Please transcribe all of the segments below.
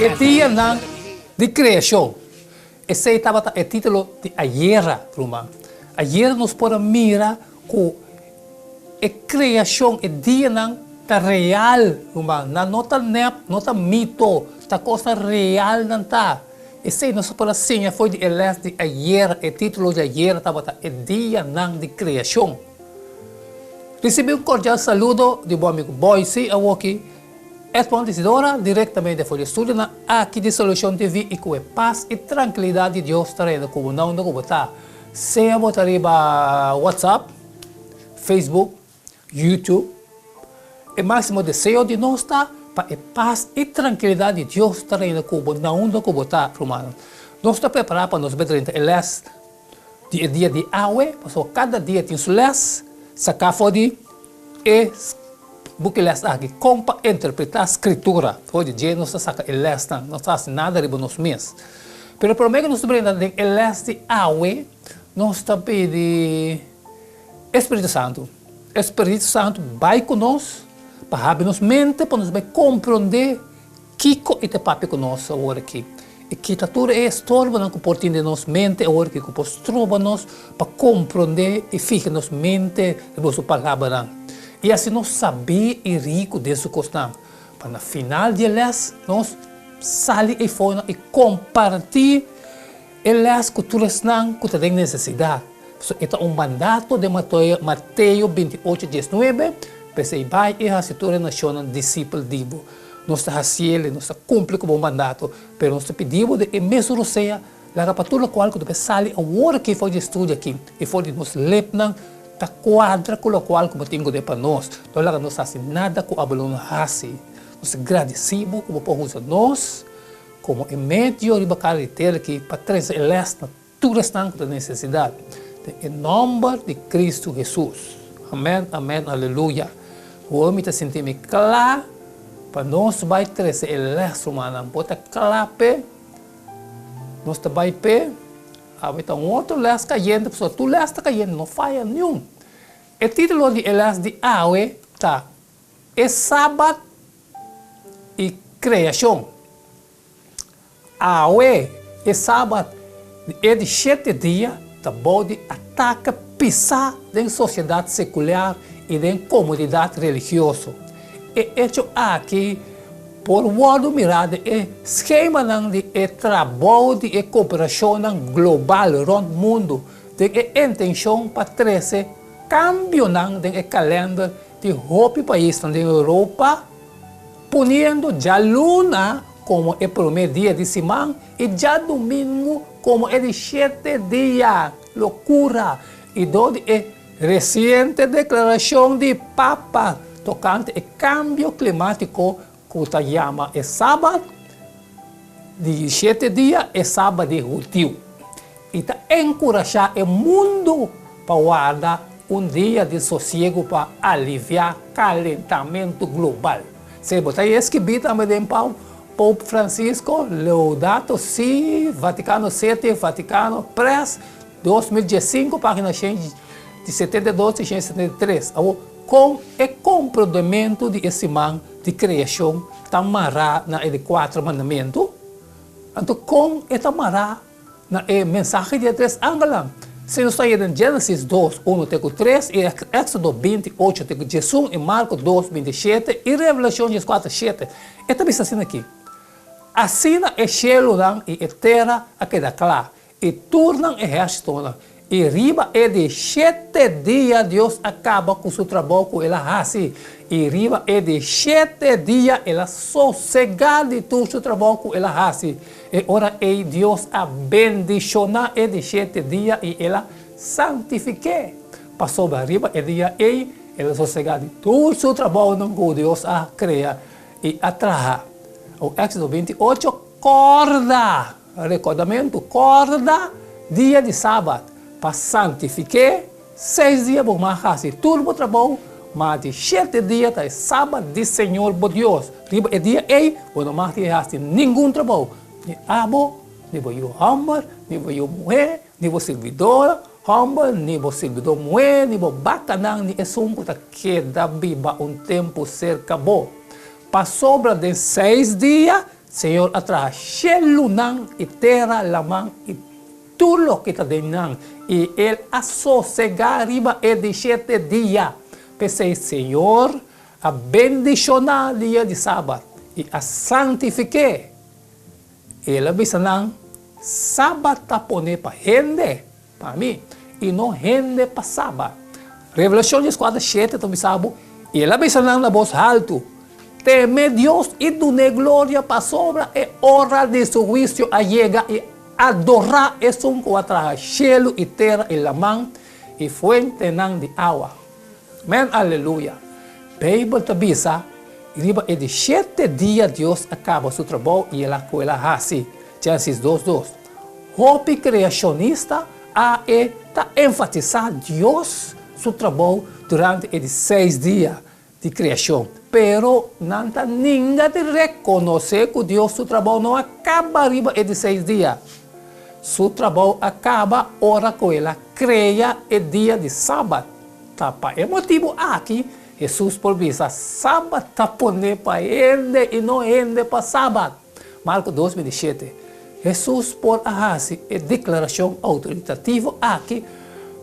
E dianan di kreashon. Esei tabata e título di ayera, ruman. Ayera nos por a mira ku e kreashon, e dianan ta real, ruman. Nan no ta nèp, no ta mito, ta kosnan real nan ta. Esei nos por a siña for di e lès di ayera, e título di ayera tabata E Dianan di Kreashon. Risibí un kordial saludo di bo amigu Boyce awoki, Edmond Isidora, direktamente for di e studionan aki di Solucion TV i ku e pas i trankilidat di Dios ta reina ku bo na unda ku bo ta. Sea bo ta riba WhatsApp, Facebook, YouTube. E máksimo deseo di nos ta pa e pas i trankilidat di Dios ta reina ku bo na unda ku bo ta, rumannan. Nos ta prepará pa nos bedrenta e lès di e dia di awe, pasobra kada dia tin su lès saká for di e buki lès aki, Kon pa Interpretá Skritura. For di dje nos ta saka e lèsnan, nos ta hasi nada riba nos mes. Pero promé ku nos ta brenta den e lès di awe, nos ta pidi. E Spiritu Santu. E Spiritu Santu bai ku nos pa habri nos mente pa nos bai komprondé kiko e ta papia ku nos awor aki. I kita tur e estorbonan ku por tin den nos mente awor aki ku por stroba nos pa komprondé i fiha nos mente riba su palabranan. I hasi nos sabí i riku den su kosnan pa na final di e lès nos sali eifonan i kompartí E les ku tur esnan ku ta den nesesidat, pasobra e ta un mandato den Mateo 28, 19, P'esei bai i hasi tur e nashonnan disipel di bo. Nos ta hasiel i nos ta kumpli ku bo mandato, pero nos ta pidi bo den e mesun rosea, laga pa tur lokual ku ta por sali awor aki for di e studio aki i for di nos lepnan ta kuadra ku lokual ku bo tin ku den pa nos. No laga nos hasi nada ku abo lo no hasi. Nos ta gradisí bo ku bo por usa nos. Komo e medio riba kara di tera aki pa trese e lès na tur esnan ku ta nesesidat, den e nòmber di Kristu Hesus. Amèn, amèn, aleluya. Awor mi ta sinti mi kla pa nos bai trese e lès, rumannan. Bo ta kla p'e? Nos ta bai p'e? Awe ta un otro lès kayente, pasobra tur lès ta kayente, no faya niun. E título di e lès di awe ta E Sabat i Kreashon. Awe, e Sabat di e di shete dia ta bou di atake pisá den sosiedat sekular i den komunidat religioso. E echo aki por wòrdu mirá den e skemanan di e trabou di e koperashonnan global rònt mundu den e intenshon pa trese kambionan den e kalènder Tin hopi paisnan den Europa poniendo djaluna komo e promé dia di siman i djadumingu komo e di shete dia. Lokura! I dor di e resiente deklarashon di Papa tokante e kambio klimátiko ku ta yama e Sabat di shete dia e Sabat di hudiu i ta enkurashá e mundu pa warda un dia di sosiegu pa aliviá kalentamentu global. Se bo ta e skibí tambe den Pope Francisco, Laudato Si, Vaticano City, Vaticano Press, 2015, página 172 i 173. Awor, kon e komprondementu di e siman di kreashon ta mará na e di kuater mandamentu? Anto kon e ta mará na e mensahe di e tres angelnan? Si nos ta haña den Génesis dos, unu te ku tres, i Éksodo binti ocho te ku diesun, i Marko dos, binti shete, i Revelashon dieskuater, shete, e ta bisa asina aki, Asina e shelunan i e tera a keda kla, I tur nan ehérsitonan. I riba e di shete dia Dios a kaba ku su trabou ku el a hasi. I riba e di shete dia el a sosegá di tur su trabou ku el a hasi. E ora ei Dios a bendishoná e di shete dia i el a santifik'é, pasobra riba e dia ei el a sosegá di tur su trabounan ku Dios a krea i a traha. O Éksodo 28, Kòrda! Rekordamentu, Kòrda dia di sabat pa santifik'é, seis dia bo mag hasi tur bo trabou, ma di shete dia ta e sabat di Señor bo Dios. Riba e dia ei bo no mag di hasi ningun trabou, ni abo, ni bo yu hòmber, ni bo yu muhé, ni bo sirbidó hòmber, ni bo sirbidó muhé, ni bo bakanan, ni esun ku ta keda biba un tempu serka bo. Pasobra den seis dia. Señor a traha shelunan i tera, laman i tur loke ta den nan, i El a sosegá riba e di shete dia. P'esei Señor a bendishoná dia di sabat i a santifik'é. El a bisa nan, Sabat ta poné pa hende, pa mi, i no hende pa Sabat. Revelashon dieskuater shete ta bisa bo, I el a bisa nan na bos haltu, Teme Dios i dun'é gloria, pasobra e ora di su huisio a yega, i adorá esun ku a traha shelu i tera i laman i fuentenan di awa. Amèn, aleluya! Beibel ta bisa, Riba e di shete dia Dios a kaba su trabou i el a ku el a hasi. Genesis dos dos. Hopi kreashonista a e ta enfatisá Dios su trabou durante e di seis dia di kreashon, pero nan ta ninga di rekonosé ku Dios su trabou no a kaba riba e di seis dia. Su trabou a kaba ora ku el a krea e dia di Sabat. Ta pa e motibu aki Hesus por bisa, Sabat ta poné pa hende i no hende pa Sabat. Marko dos bintishete. Hesus por a hasi e deklarashon outoritativo aki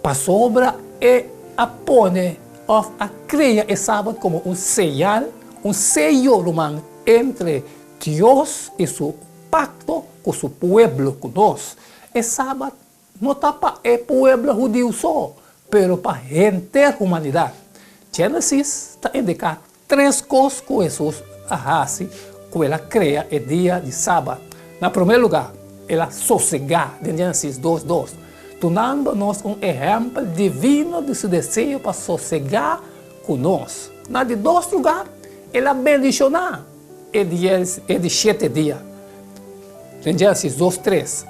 pasobra e a pone òf a krea e Sabat komo un señal, un seyo, ruman, entre Dios i su pakto ku su pueblo, ku nos. E Sabat no ta pa e pueblo hudiu so, pero pa henter humanidat. Génesis ta indiká tres kos ku Hesus a hasi ku el a krea e dia di Sabat. Na promé lugá, el a sosegá den Génesis dos dos, dunando nos un ehèmpel divino di su deseo pa sosegá ku nos. Na di dos lugá, el a bendishoná E dia e di shete dia. Den Génesis dos tres.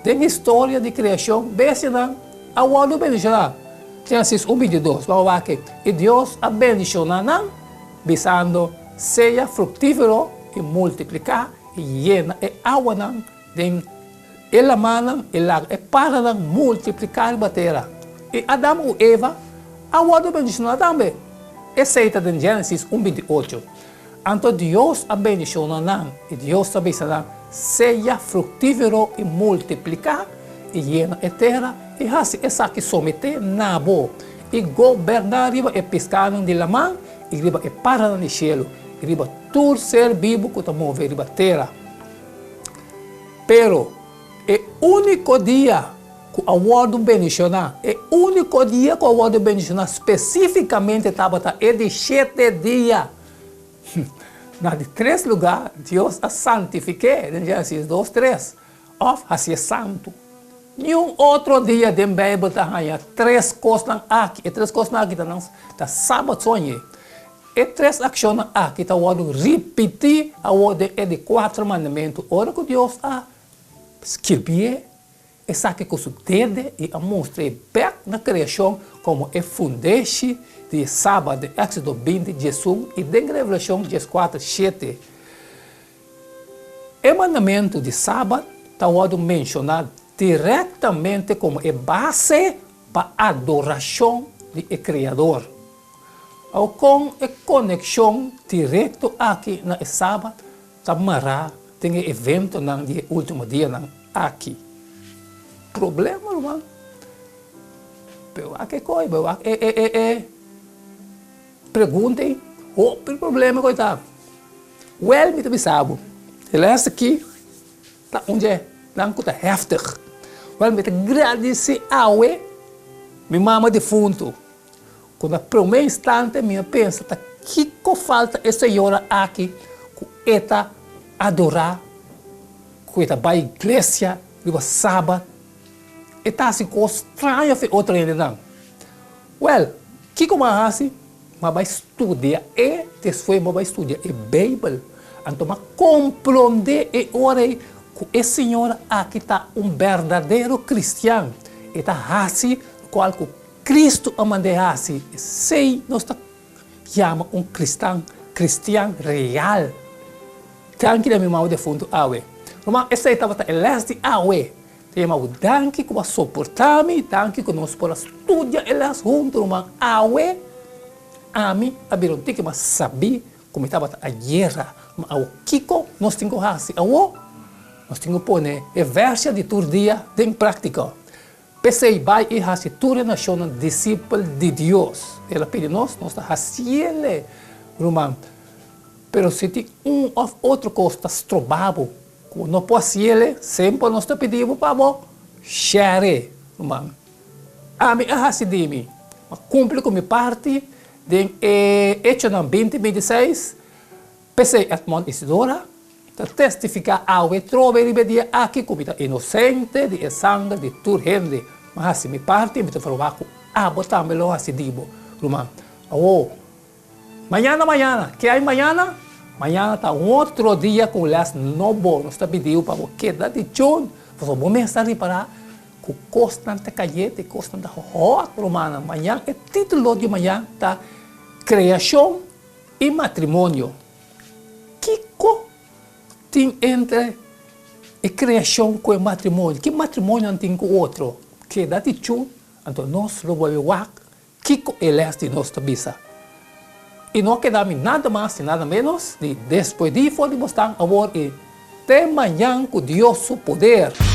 Den historia di kreashon bestianan a wòrdu bendishoná. Génesis un bintidos. Bo a wak aki. I Dios a bendishoná nan, bisando, Sea fruktífero i multipliká i yena e awanan den e lamannan i laga e paranan multipliká riba tera. I Adam ku Eva a wòrdu bendishoná tambe. Esei ta den Génesis un bintiocho. Anto Dios a bendiciona nan, i Dios a bisa nan, Sea fructífero i multiplica, i yena e tera, i haci esaki somete na bo, i goberna riba e piscanan di laman, i riba e paranan di cielo, i riba tur ser bibu cu ta move riba tera. Pero e único dia cu a wordo bendiciona, e único dia cu a wordo bendiciona specificamente tabata e di shete dia. Na di tres lugá, Dios a santifik'é, den Génesis dos tres, òf hasié santu. Niun otro dia den Beibel ta haña tres kosnan aki. E tres kosnan aki ta nan ta Sabat soñ'é. E tres akshonnan aki ta wòrdu ripití awor den e di kuater mandamentu ora ku Dios a skirbié Esaki ku su dede i a mustra e bèk na kreashon komo e fundeshi di e Sabat den Éksodo binti, diesun i den Revelashon dieskuater, shete. E mandamentu di Sabat ta wòrdu menshoná direktamente komo e base pa adorashon di e Kreador. Awor kon e konekshon direkto aki na e Sabat ta mará den e eventonan di e último dianan aki? Problema, ruman. Pero wak e koi, pero wak e e e e pregunta ei, hopi problema ku e ta. Wèl, mi ta bisa bo, e lès aki ta un dje nan ku ta heftig. Wèl, mi ta gradisí awe mi mama difuntu. Ku na promé instante mi a pensa ta kiko falta e señora aki ku e ta adorá, ku e ta bai iglesia riba sabat, e ta hasi kos straño af'e otro hendenan. Wèl, kiko mi a hasi? Mi a bai studia e, despues mi a bai studia e Beibel. Anto mi a komprondé e ora ei ku e señora aki ta un berdadero kristian. E ta hasi lokual ku Cristo a mand'é hasi esei, nos ta yama un cristan, cristian real. Danki na mi mama defuntu awe. Ruman, esei tabata e les di awe. Ta yama bo danki ku bo a soporta mi, danki ku nos por a studia e les huntu, ruman. Awe ami a bira un tiki mas sabí. ku mi tabata ayera. Ma awo kiko nos tin ku hasi awo? Nos tin ku pone e vèrsha di tur dia den práktika. P'esei bai i hasi tur e nashonnan disipel di Dios. El a pidi nos, nos ta hasiele, ruman. Pero si tin un òf otro kos ta stroba bo ku no por hasiele, semper nos ta pidi bo pa bo share, ruman. Ami a hasi di mi, a kumpli ku mi parti den e Echonan binti 26. P'esei Edmond Isidora ta testifiká awe trobe riba e dia aki ku mi ta inosente di e sanger di tur hende. Mi a hasi mi parti i mi ta proba ku abo tambe lo hasi di bo, ruman. Awor, mañana mañana, ke hay mañana? Mañana ta un otro dia ku un lès nobo. Nos ta pidiu pa bo keda di tjun, pasobra bo mes ta ripará ku kosnan ta kayente, kosnan ta hòt, rumannan. Mañan, e título di mañan ta Kreashon I matrimonio? Kiko tin entre e kreashon ku e matrimonio? Ki matrimonionan tin ku otro? Keda di chu, anto nos lo bolbe wak kiko e lès di nos ta bisa. I no keda mi nada mas ni nada ménos di despedí for di bosnan awor i te mañan ku Dios su poder.